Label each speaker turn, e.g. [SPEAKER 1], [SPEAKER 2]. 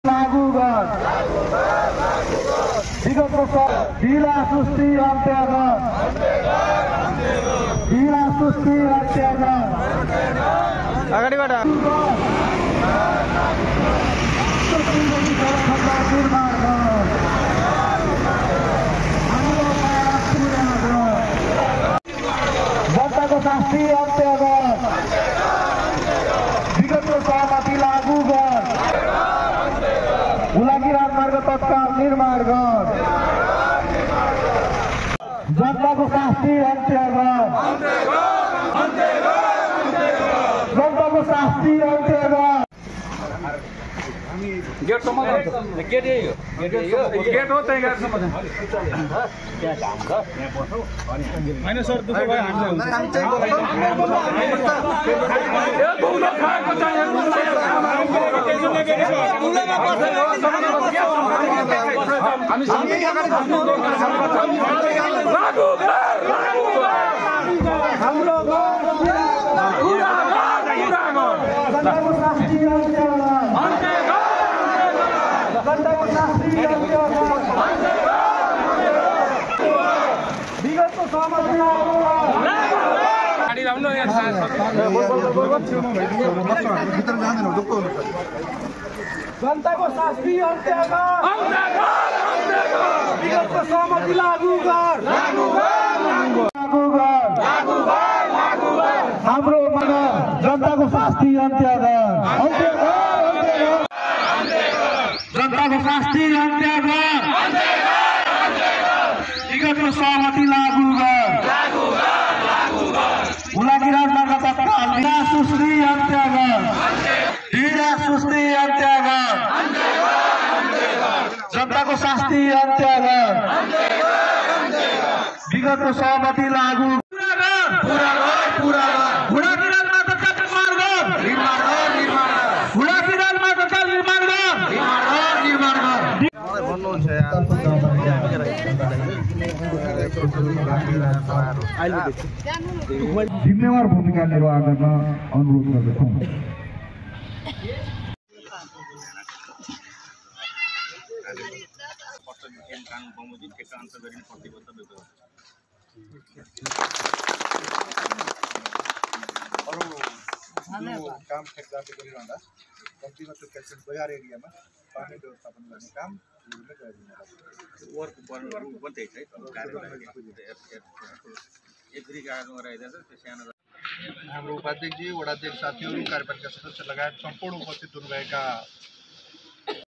[SPEAKER 1] लागू गर विगतको ढिला सुस्ती अन्त्य गर ढिला सुस्ती अन्त्य गर
[SPEAKER 2] अगाडिबाट
[SPEAKER 1] जनताको शास्ति अन्त्य गर विगतको सहमति लागू गर हुलाकी राजमार्ग तत्काल निर्माण गर जनताको शास्ति अन्त्य गर जनताको शास्ति अन्त्य गर
[SPEAKER 2] गेट सम्म गेट यही हो गेट हो त्यही गेटसम्म होइन सर दुःख भयो
[SPEAKER 1] जनताको शास्ति अन्त्य गर विगतको सहमति लागू गर हाम्रो जनताको शास्ति अन्त्य गर जनताको शास्ति अन्त्य गर विगतको सहमति लागू गर हुलाकी राजमार्ग तत्काल ढिला सुस्ती अन्त्य गर ढिला सुस्ती अन्त्य गर जनताको शास्ति अन्त्य गर विगतको सहमति लागू हुलाकी राजमार्ग तत्काल निर्माण गर हुलाकी राजमार्ग तत्काल निर्माण गर जिम्मेवार भूमिका निर्वाह गर्न अनुरोध गर्दछौँ।
[SPEAKER 3] काम ठेकदारले गरिरहँदा कम्तीमा त्यो क्याल्सियम बजार एरियामा पानी व्यवस्थापन गर्ने काम हाम्रो उपाध्यक्षजी वडाध्यक्ष साथीहरू कार्यपालिका सदस्य लगायत सम्पूर्ण उपस्थित हुनुभएका